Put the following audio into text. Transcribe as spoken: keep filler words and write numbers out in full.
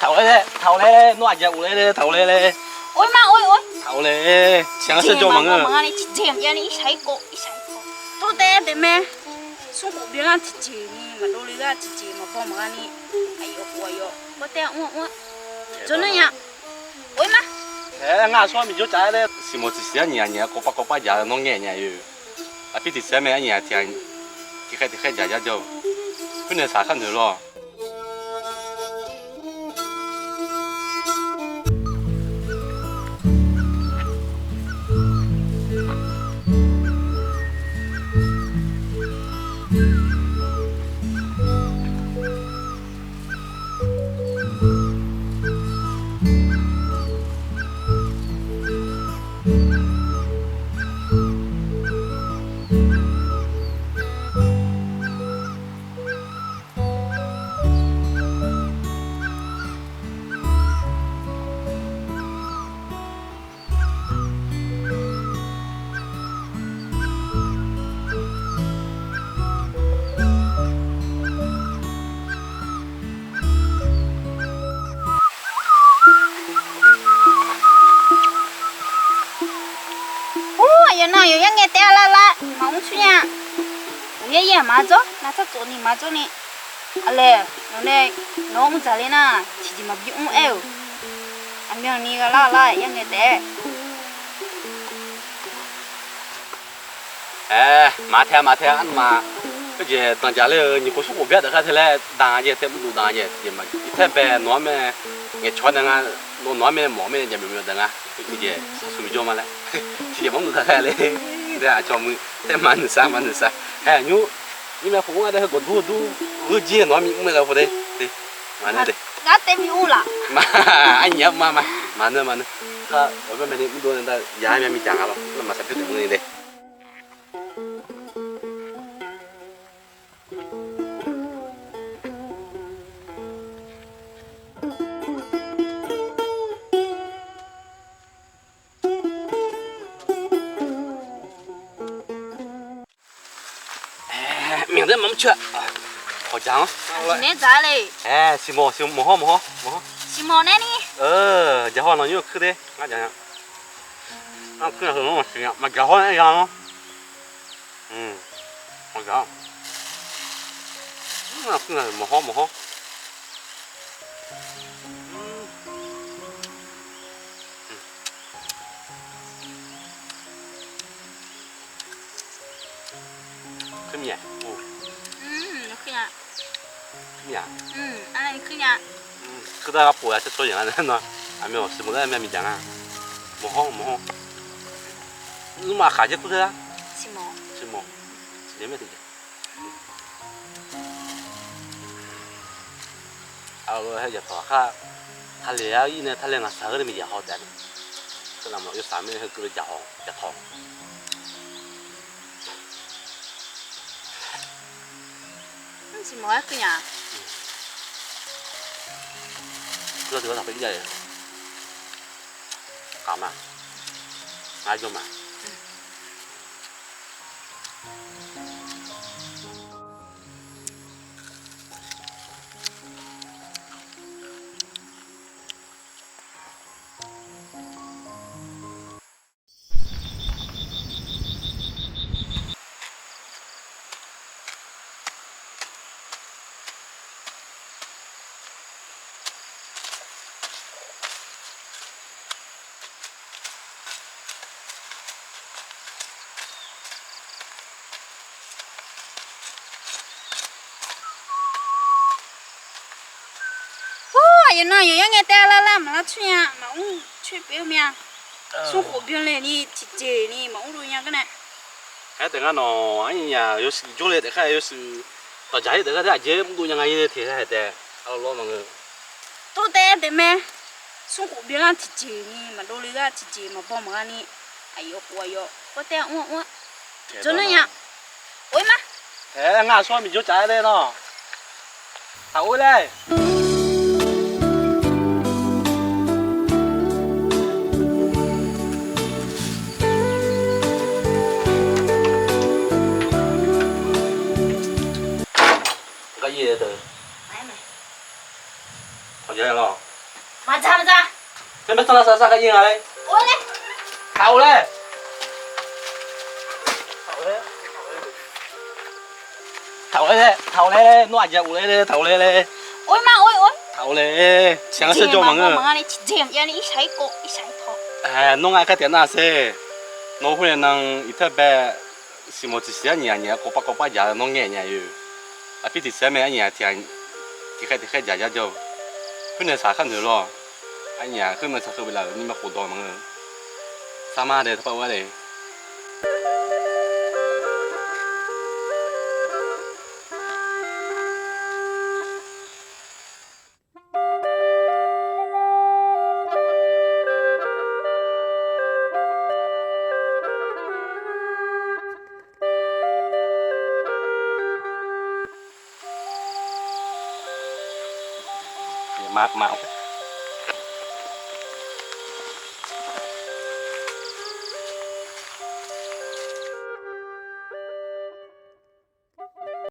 Taq-awr laer, taq-awr laer, nawr aqjeq ghofler laer, taq-awr laer laer. Oe ma, oe, oe. Taq-awr laer, tiqjeq maqbawq maqnga ni, tiqjeq maqbyan ni, irshaq irkawv, irshaq irkawv. Tov taef-aer taef mae. Smrkhof byan lar tiqjeq ni maqdov le gar, tiqjeq maqbawq maqnga ni, aqyawf khof aqyawf bawr taef-aer mr-a mr-a. Jawrnar nya. Oe ma. Aer, ngar aqsur-anr miqjawr caf-aer laer, siqmawq tiqsiq-anr nyiq ghaq nyiq ghaq kawvpar kawvpar jaq-eu nawr ngae nya-eu. Aqpir tiqsiq-aer mae, aqnyiq ghaq tiq ghaq tiqkhaer tiqkhaer jaq jar jawr-eu. Khoer nae saq kharnoeq lawr. Ur, aqyawf nav yawqyar ngae taef-a lar lar maqmr tsur nya. Uqyaer yaer-aq maqdzawr, nav tsawrtsof ni maqdzawr ni. Aqlaeq, nawq nae nawq-anr mr dzaq ler nar, tiqjeq maqbi mr aer-euq. Aqmyanni gha lar lar yar ngae taef-aer. Aer, maqtae-a maqtae-a, arnma. Khoerjeq danqjaq ler-eu nyiq khof smrkhof byan deuq khar tae laer danq-a jeq tae mrdov danq-a jeq, tiqjeq maqbi tae bae nawq-anr mae. Ngaeqcawq-anr nae nga, nawq-anr mae mawf-eu mae, jaqmyawf myawf deuq nga. Khoerjeq saqsur bi jawr ma laer. Tiqjeq maqmr dov kar kar le. Aqcawq muiq tae maqnuisar maqnuisar. Aer, nymr, nymr mae khof mr nga de, heu gawqdur dur gheu jir nawq-anr mimr mae ghae pov de. Maqnae de. Ngar tae mimr laf. Ma, arnyiq-anr ma ma. Maqneur maqneur. Kar ghawqmyanr mae ni mrdov nae da ya myav miqdzaq nga lawr. Nar maqsar pyaer taef mr ni de. Aer, myanq daer maqmr coer-a. Hawqdzaq-anr. Aer, siqmawq, siqmawq mawq hawr mawq hawr mawq hawr. Siqmawq nae ni. Jaq hawr nawq nymr-eu kuir de ngar jaq nya. Ngar kuir nya heu-anr maqsiq nya, maqjaq hawr-aer ya-anr. Maqjaq-awr. Ngar kuir nya mawq hawr mawq hawr. Kuir myav. Kuir myav. Kuir dar gharpof ya tsawrtsawr yaq nar, aqmyan siqmawq laer myav miqdzaq nga. Mawq hawr mawq hawr. Nmr maqkhaq jaer kur tae lar. Siqmawq. Siqmawq. Siqmawq myav tiqjeq. Aqyawf-aer jaqtawq khar, taqlaeq-aer ir nae taqlaeq ngaqsaq-eu nae miqdzaq haw taef-a ni. Teunav mawf yawsaq mirnae heukeuvle jaq haw jaqtawq. Mr siqmawq-aer kuir nya. Kuir-awr teugar taq paer ir jav-eu. Kaq ma. Ngar jawr ma. Ur, aqyawf nav yawqyar ngae taef-a lar lar maqlar tsur nya, maqmr coer pyeuf-eu mya. Smrkhof byan le ni tiqjeq ni maqmr dov nya gar nae. Aer taef ngar nawq-anr nyaf yawshuif jawrle taef khaer yawshuif dawqjaq-ir taef khaer taef aqjeq mrdov nya nga-ir teq khaer taef. Arlawr maqngeur. Tov taef-aer taef mae. Smrkhof byan lar tiqjeq ni maqdov le gar tiqjeq maqbaw maqgha ni, aqyawf khof aqyawf bawr taef-aer mr-a mr-a. Jawrnar nya. Oe ma. Aer, ngar aqsur-anr miqjawr caf-aer laer nawr. Taq oe laer. Gar ir-eu deuq. Aqjeq-aer lawr. Maqdzaq, maqdzaq. Teumirnae tanqlar sar sar gar ir nga laer. Taq-eu laer. Taq-eu laer, taq-eu laer, nawr aqjeq uf laer, taq-eu laer laer. Taq-eu laer. Tiqjeq maqngeur. Nawr ngar kar taef nar sher. Nawr khoer nae nan iqtaer bae siqmawq tiqsiq arnyiq aqnyiq-aer kawvpar kawvpar jaq-eu nawr ngae nya-eu. Aqpir tiqsiq-aer mae arnyiq-aq tiq, tiqkhaer tiqkhaer jaq jar jawr-eu. Khoer nae saq kar noeq lawr. Arnyiq-aq khoer mae saq keuv beular-euq ni ma khofdawq maqngeur. Sarma dae taqpar ur-ar le. Maq, maq.